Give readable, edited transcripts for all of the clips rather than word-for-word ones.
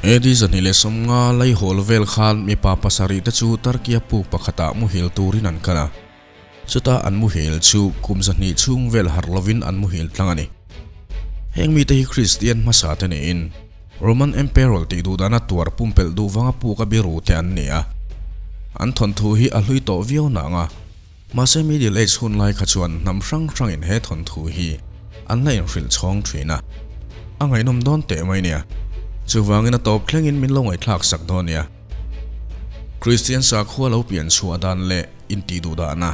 AD 250 laihawl vel khan mipa pasarih te chu Turkey-a puk pakhatah muhil turin an kal a. Chuta an muhil chu kum 200 chhung vel harh lovin an muhil tlang a ni. Heng mite hi Kristian hmasa te niin Roman Emperor tih duhdana tuar pumpelh duh vanga puk a biru te an ni a. An thawnthu hi a hlui tawh viau nang a. Mahse Middle Age hun lai kha chuan hnam hrang hrangin he thawnthu hi an la inhrilh chhawng thin a, a ngaihnawm dawn teh mai nia. Chuvangin a tawp thlengin min lo ngaihthlak sak dawn nia. Kristian sakhua lo pian chhuah dan leh intih duh dahna.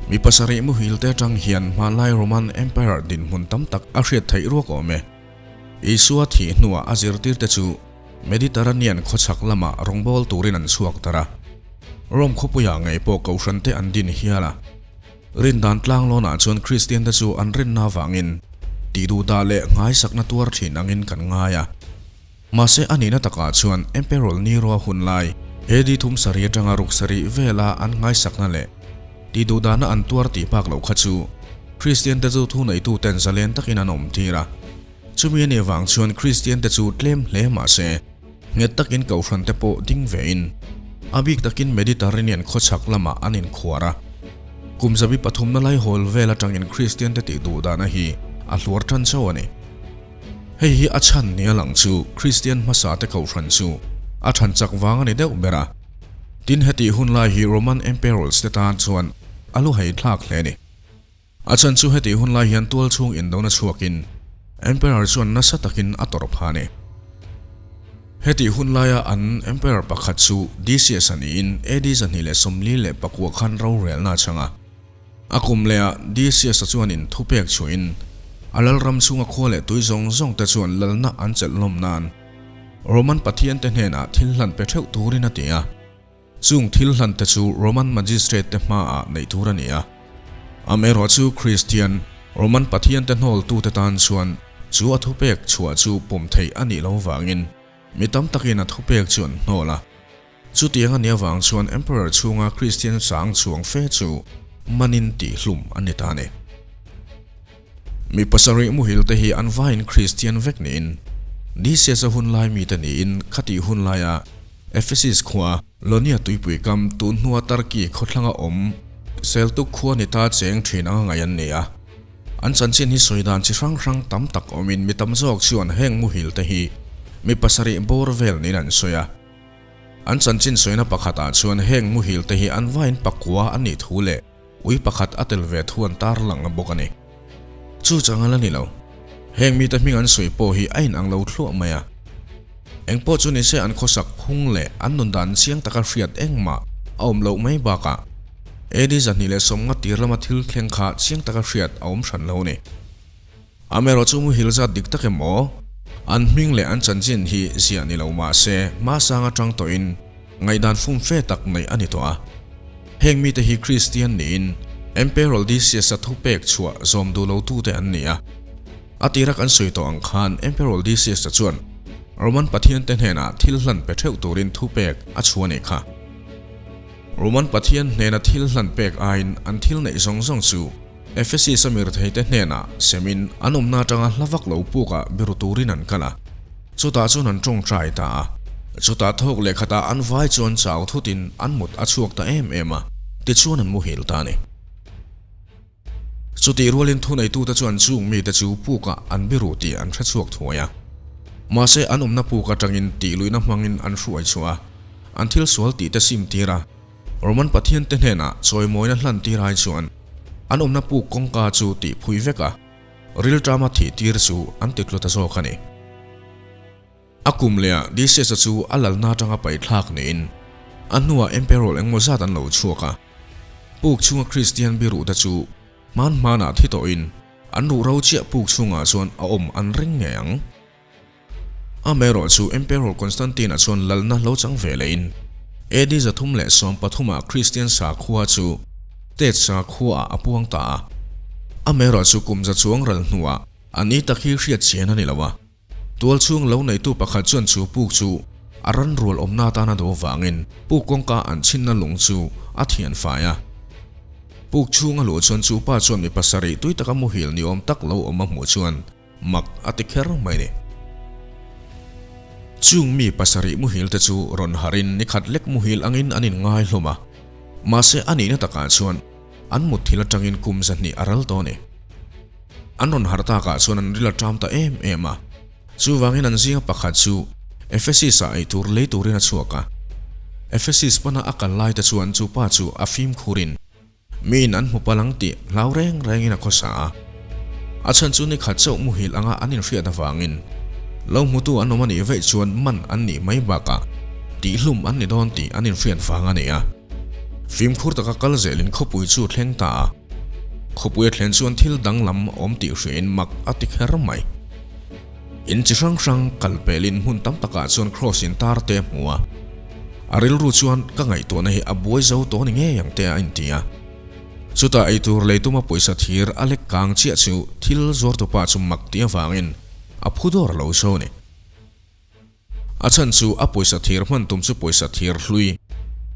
Mi pasarih muhil te atang hian hmanlai Roman Empire dinhmun tam tak a hriat theih ruak awm e. Isua thih hnuah a zirtirte chu Mediterranean khawchhak lamah rawngbâwl turin an chhuak tar a. Rome khawpuiah ngei pawh kohhrante an din hial a. Rindan tlanglawnah chuan Kristiante chu an rinna avangin tihduhdah leh nghaisakna tuar thin angin kan ngai a. Mahse a nihna takah chuan Emperor Nero-a hun lai AD thum sarih atanga ruk sarih vela an nghaisakna leh tihduhdahna an tuar tih bak loh kha chu Kristiante chu thuneituten zalen takin an awm tir a. Chumi a nih vang chuan Kristian te chu tlem hle mah se, nghet takin Kohhran te pawh ding vein, a bik takin Mediterranean khawchhak lamah an inkhuar a. Kum zabi pathumna lai hawl vel atangin Kristian te tih duh dahna hi a hluar tan chauh a ni. Hei hi a chhan nia lang chu Kristian hmasa te Kohhran chu a than chak vang a ni deuh ber a. Tin hetih hun lai hi Roman Emperors te tan chuan a lu hei thlak hle a ni. A chhan chu hetih hun lai hian tual chhung indona chhuakin Emperor chuan nasa takin a tawrh phah a ni. Hetih hun laia an Emperor pakhat chu Decius a niin AD 249 khan rorelna a chhang a. A kum lehah Decius-a chuanin thupek chhuahin a lalram chhunga khua leh tui zawng zawng te chuan lalna an chelh hlawm nan Roman pathiante hnenah thil hlan pe theuh turin a ti a. Chung thil hlan te chu Roman magistrate te hmaah neih tur a ni a. Amaherawh chu Kristian, Roman pathian te hnawltu te tan chuan chu a thupek chhuah chu pawm theih a nih lo vangin mi tam takin a thupek chu an hnawl a. Chutiang a nih avang chuan Emperor chhunga Kristian sang chhuang fe chu manin tihhlum a ni ta a ni. Mi pasarih muhil te hi an vaiin Kristian vek niin Decius-a hun lai mite niin khatih hun laia Ephesus khua, Lonia tuipui kam tun hnua Turkey khawthlanga awm Seltuk khua ni ta cheng thin anga ngaih an ni a. An chanchin hi sawi dan chi hrang hrang tam tak awmin mi tam zawk chuan heng muhil te hi mi pasarih bawr vel niin an sawi a. An chanchin sawina pakhatah chuan heng muhil te hi an vain pakua an nih thu leh ui pakhat a tel ve thu an tar lang bawk a ni. Chu chang a la ni lo. Heng mite hming an sawi pawh hi a inang lo thluah mai a. Engpawh chu nise an khawsak phung leh an nun dan chiang taka hriat engmah a awm loh mai bakah AD 250 tir lama thil thleng kha chiang taka hriat a awm hran lo a ni. Amaherawh chu muhil zat dik tak emaw an hming leh an chanchin hi ziah ni lo mah se hmasang atang tawhin ngaihdan fum fe tak neih a ni tawh a. Heng mite hi Kristian niin Emperor Decius-a thupek chhuah zawm duh lotute an ni a. A tira kan sawi tawh ang khan Emperor Decius-a chuan Roman pathiante hnenah thil hlan pe theuh turin thupek a chhuah a nih kha. Roman pathian hnena thil hlan pek aiin an thil neih zawng zawng chu Ephesus-a mirtheite hnenah semin an awmna atanga hla vak lo pukah biru turin an kal a, chutah chuan an tawngtai ta a. Chutah thawk leh khatah an vai chuan chau thutin an mut a chhuak ta em em a, tichuan an muhil ta a ni. Chutih rualin thuneitute chuan chung mite chu pukah an biru tih an hre chhuak thuai a. Mahse an awmna puk atangin tihluihna hmangin an hruai chhuah a, an thil sual tihte sim tir a, Roman pathiante hnenah chawimawina hlan tir ai chuan an awmna puk kawngka chu tih phui vek a, rilṭama thih tir chu an ti tlu ta zawk a ni. A kum lehah Decius-a chu a lalna atanga paih thlak niin a hnuah Emperor engmaw zat an lo chhuak a, puk chhunga Kristian biruhte chu hman hmanah thi tawhin an ruhro chiah puk chhungah chuan a awm an ring ngei ang. Amaherawh chu Emperor Constantine-a chuan lalna lo chang ve lehin AD 313 ah Kristian sakhua chu Tet sakhua ah a puang ta a. Amaherawh chu kum za chuang ral hnuah a ni tak hi hriat chian a ni lo a. Tual chhung lo neitu pakhat chuan chu puk chu a ran rual awmna atan a duh avangin puk kawngka an chhinna lung chu a thian fai a. Puk chhung a luh chuan chu pa chuan mi pasarih tui taka muhil ni awm tak lo awm a hmuh chuan Mak a ti kher mai ni. Chung mi pasarih muhil te chu rawn harhin nikhat lek muhil angin an inngai hlawm a, mahse a nihna takah chuan an mutthil atangin kum 200 a ral tawh a ni. An rawn harh takah chuan an ril a ṭam ta em em a, chuvangin an zinga pakhat chu Ephesus-ah eitur lei turin a chhuak a. Ephesus pana a kal lai te chuan chu pa chu a fimkhurin Miin an hmu palh ang tih hlau reng rengin a khawsa a. A chhan chu ni khat chauh muhil anga an inhriat avangin lo hmutu an awm a nih veih chuan man an nih mai bakah tihhlum an ni dawn tih an inhriat vang a ni a. Fimkhur taka kal zelin khawpui chu thleng ta a. Khawpui a thlen chuan thil danglam awm tih hriain mak a ti kher mai. In chi hrang hrang kal pelin hmun tam takah chuan Kross in tar te a hmu a. A rilru chuan ka ngaihtuahna hi a buai zo tawh ni ngei ang te a inti a. Chutah eitur lei tuma pawisa thir a lek kang chiah chu thil zuartupa chu mak tih avangin a phu dawr lo zo a ni. A chhan chu a pawisa thir hman tum chu pawisa thir hlui,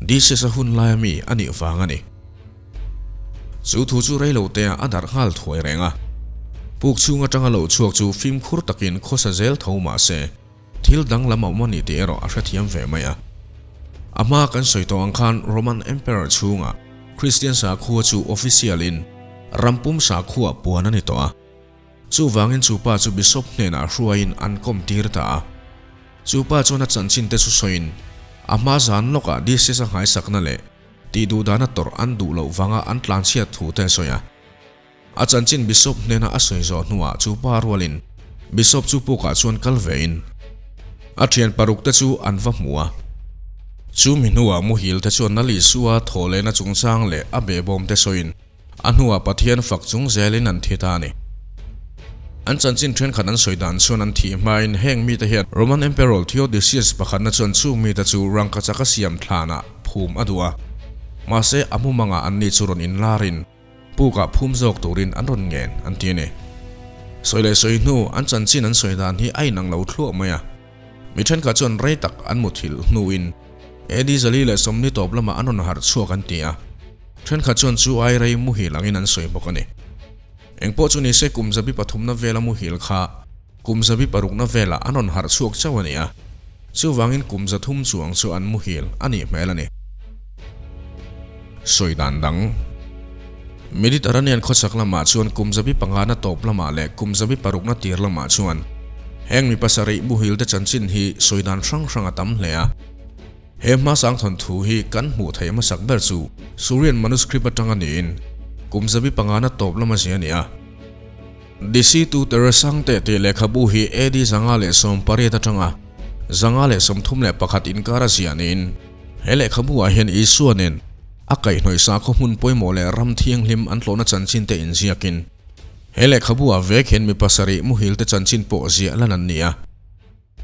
Disius a hun laia mi a nih vang a ni. Chu thu chu reilotea a darh nghal thuai reng a. Puk chhung atanga lo chhuak chu fimkhur takin khawsa zel tho mah se, thil danglam a awm a ni tih erawh a hrethiam ve mai a. A hma kan sawi tawh ang khan Roman Emperor chhungah Kristian sakhua chu official in rampum sakhua puan a ni tawh a. Chuvangin chu pa chu Bishop hnenah hruaiin an kawm tir ta a. Chu pa chuan a chanchin te chu sawiin a hma zan lawkah diocese a nghaisakna leh tih duhdana tawrh an duh loh vanga an tlanchhiat thu te a sawi a. A chanchin Bishop hnena a sawi zawh hnuah chu pa rualin Bishop chu pukah chuan kal vein a thian paruk te chu an va hmu a. Chu mi hnuah muhil te chuan Nali Sua thawhlehna chungchang leh a behbawm te sawiin A hnuah Pathian fak chung zelin an thi ta a ni. An chanchin thenkhat an sawi dan chuan an thih hmain heng mite hian Roman Emperor Theodosius pakhatna chuan chung mite chu rangkachak a siam thlanah phum a duh a. Mahse, a mumangah anni chu rawn inlarin pukah phum zawk turin an rawn ngen an ti a ni. Sawi leh sawi hnu an chanchin an sawi dan hi a inang lo thluah mai a. Mi thenkhat chuan rei tak an muthilh hnuin AD 440 tawp lamah an rawn harh chhuak an ti a, thenkhat chuan chu ai rei muhil angin an sawi bawk a ni. Engpawh chu nise kum zabi pathumna vela muhil kha kum zabi parukna velah an rawn harh chhuak chauh a ni a, chuvangin kum 300 chuang chu an muhil a nih hmel a ni. Sawi dan dang. Mediterranean khawchhak lamah chuan kum 500 na tawp lamah leh kum 600 na tir lamah chuan heng mi pasarih muhil te chanchin hi sawi dan hrang hrang a tam hle a. He hmasang thawnthu hi kan hmuh theih hmasak ber chu Surian manuscript atanga niin kum 500 na tawp lama zia a ni a. Disi tu Teresangte tih lehkhabu hi AD 518 atanga 531 inkar a ziah niin he lehkhabu ah hian Isua nen a kaihhnawih sakhaw hmun pawimawh leh ram thianghlim an tlawhna chanchin te inziakin he lehkhabu ah vek hian mi pasarih muhil te chanchin pawh ziah lan an ni a.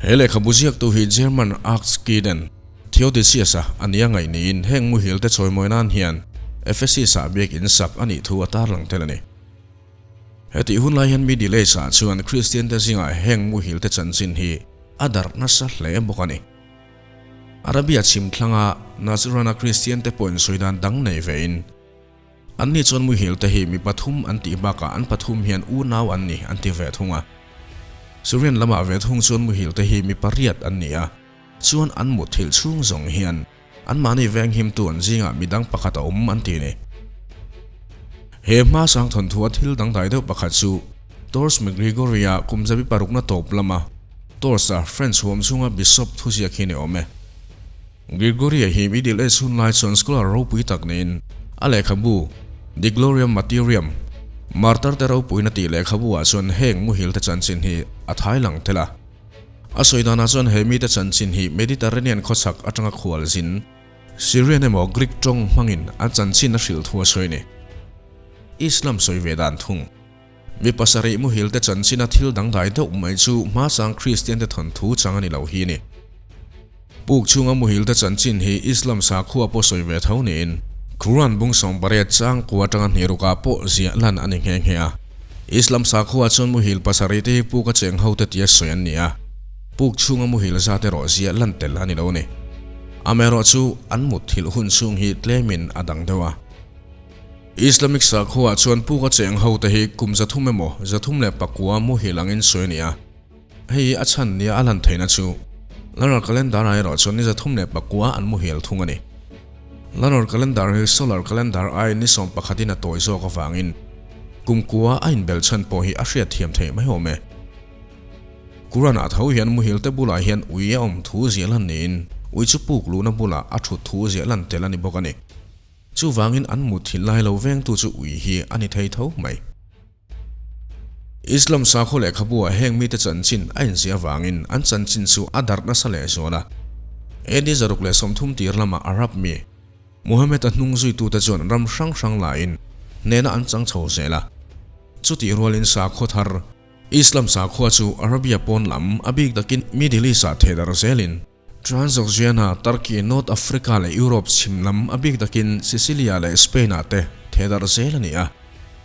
He lehkhabu ziaktu hi German Archdeacon Theodosius-a a nia ngaih niin heng muhil te chawimawi nan hian Ephesus-ah biakinn sak a nih thu a tarlang tel a ni. Hetih hun lai hian Middle Age-ah chuan Kristian te zingah heng muhil te chanchin hi a darh nasa hle bawk a ni. Arabia chhim thlanga Najran-a Kristian te pawhin sawi dan dang nei vein, Anni chuan muhil te hi mi pathum an tih bakah an pathum hian unau an ni an ti ve thung a. Syrian lamah ve thung chuan muhil te hi mi pariat an ni a, chuan an muthilh chhung zawng hian anmahni venghimtu an zingah midang pakhat a awm an ti a ni. He hmasang thawnthua thil dangdai deuh pakhat chu Tours McGregory-a kum zabi parukna tawp lama Tours-a French huam chhunga Bishop thuziak hi ni awm e. Gregory-a hi Middle Age hun lai chuan scholar ropui tak niin a lehkhabu De Gloria Martyrium, Martar te ropuina tih lehkhabu ah chuan heng muhil te chanchin hi a thai lang tel a. A sawi danah chuan he mite chanchin hi Mediterranean khawchhak atanga khual zin, Syrian emaw Greek tawng hmangin a chanchin a hrilh thu a sawi a ni. Islam sawi ve dan thung. Mi pasarih muhil te chanchina thil dangdai deuh mai chu hmasang Kristian te thawnthu chang a ni lo hi a ni. Puk chhunga muhil te chanchin hi Islam sakhua pawh sawi ve tho niin Quran bung 18 chang kua atanga hnirukah pawh ziah lan a ni nghe nghe a. Islam sakhua chuan muhil pasarih te hi puk a cheng ho te tia sawi an ni a, puk chhunga muhil zat erawh ziah lan tel a ni lo a ni. Amaherawhchu an mutthilh hun chhung hi tlemin a dang deuh a. Islamic sakhuaah chuan puk a cheng ho te hi kum 300 emaw 309 muhil angin sawi a ni a, hei hi a chhan nia a lan theihna chu. Lunar calendar-ah erawh chuan ni 309 an muhil thung a ni. Lunar calendar hi solar calendar aiin ni sawmpakhatin a tawi zawk avangin kum kua a inbel chhan pawh hi a hriat thiam theih mai awm e. Quran-ah tho hian muhil te bulah hian ui a awm thu ziah lan niin ui chu puk luhna bulah a thut thu ziah lan tel a ni bawk a ni. Chuvangin an mutthilh lai lo vengtu chu ui hi a ni thei tho mai. Islam sakhaw lehkhabu ah heng mite chanchin a inziah avangin an chanchin chu a darh nasa leh zual a. AD 130 tir lama Arab mi Muhammad-a hnung zuitute chuan ram hrang hrang laiin hnehna an chang chho zel a. Chutih rualin sakhaw thar Islam sakhua chu Arabia pawn lam a bik takin Middle East-ah thehdarh zelin Transoxiana, Turkey, North Africa leh Europe chhim lam a bik takin Sicilia leh Spain-ah te thehdarh zel a ni a.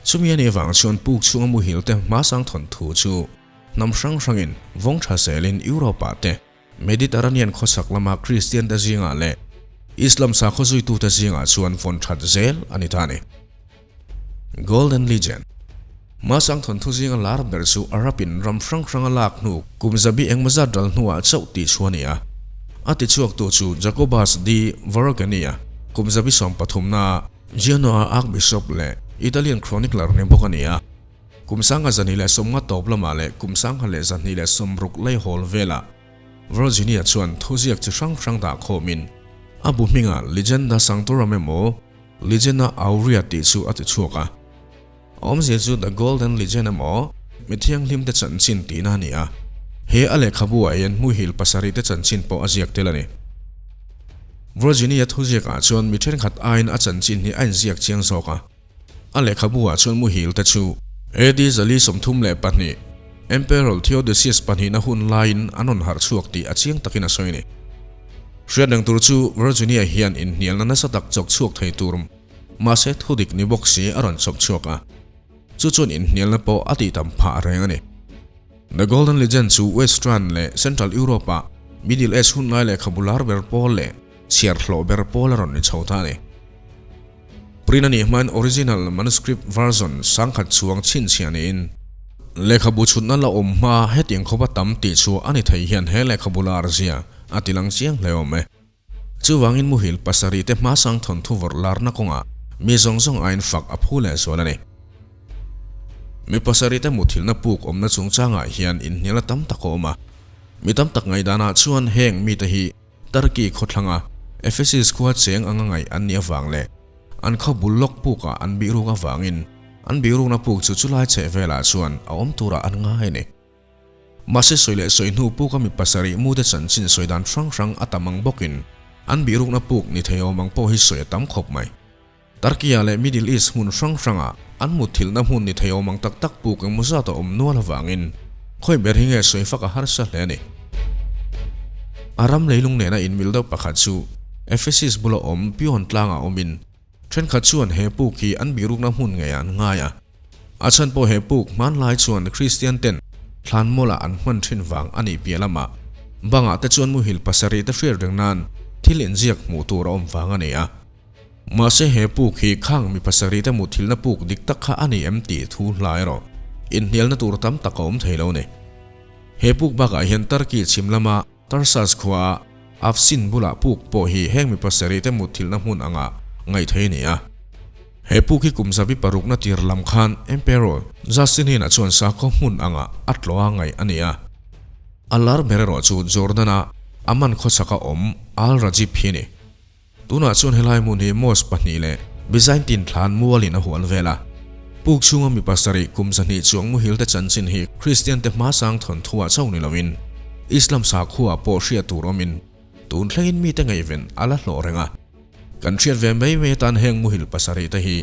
Chumi a nih avang chuan puk chhunga muhil te hmasang thawnthu chu hnam hrang hrangin vawng tha zelin Europe-ah te, Mediterranean khawchhak lama Kristian te zingah leh Islam sakhaw zuitute zingah chuan vawn that zel a ni ta a ni. Golden Legion. Hmasang thawnthu zinga lar ber chu Arab-in ram hrang hranga lak hnu kum zabi engmaw zat ral hnuah chauh tih chu a ni a. A tichhuaktu chu Jacobus de Varagenia, kum zabi sawmpathumna Genoa Archbishop leh Italian chronicler ni bawk a ni a. Kum 1250 tawp lamah leh kum 1260 laihawl velah Virginia chuan thuziak chi hrang hrang dah khawmin a bu hmingah Legenda Sanctorum emaw Legenda Aurea tih chu a ti chhuak a. A awmzia chu The Golden Legend emaw Mi Thianghlimte Chanchin tihna a ni a. He a lehkhabu ah hian hmuihil pasarihte chanchin pawh a ziak tel a ni. Virginia thuziakah chuan mi thenkhat aiin a chanchin hi a inziak chiang zawk a. A lehkhabu ah chuan muhil te chu AD 432 Emperor Theodosius pahnihna hun laiin an rawn harh chhuak tih a chiang takin a sawi a ni. Hriat reng tur chu Virginia hian inhnialna nasa tak chawk chhuak thei tur mahse thudik ni bawk si a rawn chawp chhuak a, chu chuan inhnialna pawh a tih tam phah reng a ni. The Golden Legend chu Western leh Central Europe-ah Middle Age hun lai lehkhabu lar ber pawl leh chhiar hlawh ber pawl a rawn ni chho ta a ni. Print a nih hmain original manuscript version sangkhat chuang chhinchhiah niin, lehkhabu chhutna la awm hma hetiang khawpa tam tih chu a ni thei hian he lehkhabu lar zia a ti lang chiang hle awm e. Chuvangin muhil pasarih te hmasang thawnthu vawrh larna kawngah mi zawng zawng aiin fak a phu leh zual a ni. Mi pasarih te muthilhna puk awmna chungchangah hian inhnialna tam tak a awm a. Mi tam tak ngaihdanah chuan heng mite hi Turkey khawthlanga Ephesus khua cheng anga ngaih an nih avang leh an khaw bul lawk pukah an bihruk avangin an bihrukna puk chu chulai chheh velah chuan a awm turah an ngai a ni. Mahse sawi leh sawi hnu puka mi pasarih mute chanchin sawi dan hrang hrang a tam ang bawkin an bihrukna puk ni thei awm ang pawh hi sawi a tam khawp mai. Turkey-ah leh Middle East hmun hrang hrangah an mutthilhna hmun ni thei awm ang tak tak puk engmaw zat a awm nual avangin khawi ber hi nge sawi fak a harsa hle a ni. A ram leilung nena inmil deuh pakhat chu Ephesus bula awm Pion tlangah awmin thenkhat chuan he puk hi an bihrukna hmun ngeiah an ngai a. A chhan pawh he puk hmanlai chuan Kristian ten thlan mawlah an hman thin vang a nih piah lamah bangah te chuan muhil pasarih te hriat reng nan thil inziak hmuh tur a awm vang a ni a. Mahse he puk hi khang mi pasarih te mutthilhna puk dik tak kha a ni em tih thu hla erawh inhnialna tur tam tak a awm thei lo a ni. He puk bakah hian Turkey chhim lama Tarsus khuaa Afsin bulah puk pawh hi heng mi pasarih te mutthilhna hmun anga ngaih thei a ni a. He puk hi kum zabi parukna tir lam khan Emperor Justinian-a chuan sakhaw hmun anga a tlawha ngaih a ni a. A lar ber erawh chu Jordan-a Amman khawchhaka awm Al-Rajib hi a ni. Tunah chuan helai hmun hi mosque pahnih leh Byzantine thlan mualin a hual vel a. Puk chhunga mi pasarih kum 200 chuang muhil te chanchin hi Kristian te hmasang thawnthuah chauh ni loin Islam sakhuaah pawh hriat tur awmin tun thlengin mite ngaihven a la hlawh reng a. Kan hriat ve mai mai atan heng muhil pasarih te hi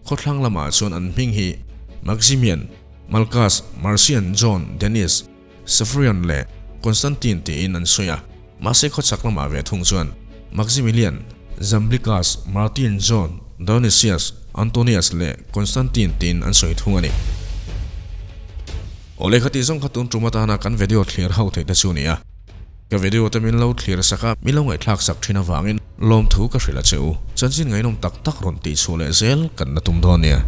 khawthlang lamah chuan an hming hi Maximian, Malchus, Marcian, John, Denis, Safrion leh Constantine tiin an sawi a, mahse khawchhak lamah ve thung chuan Maximilian, Jamblichus, Martin, John, Dionysius, Antonius leh Constantine tiin an sawi thung a ni. Aw lehkha tih zawng kha tun tum atana kan video thlir ho theih te chu ni a, ka video te min lo thlir sak a, min lo ngaihthlak sak thin avangin lawmthu ka hrilh a che u, chanchin ngaihnawm tak tak rawn tih chhuah leh zel kan la tum dawn nia.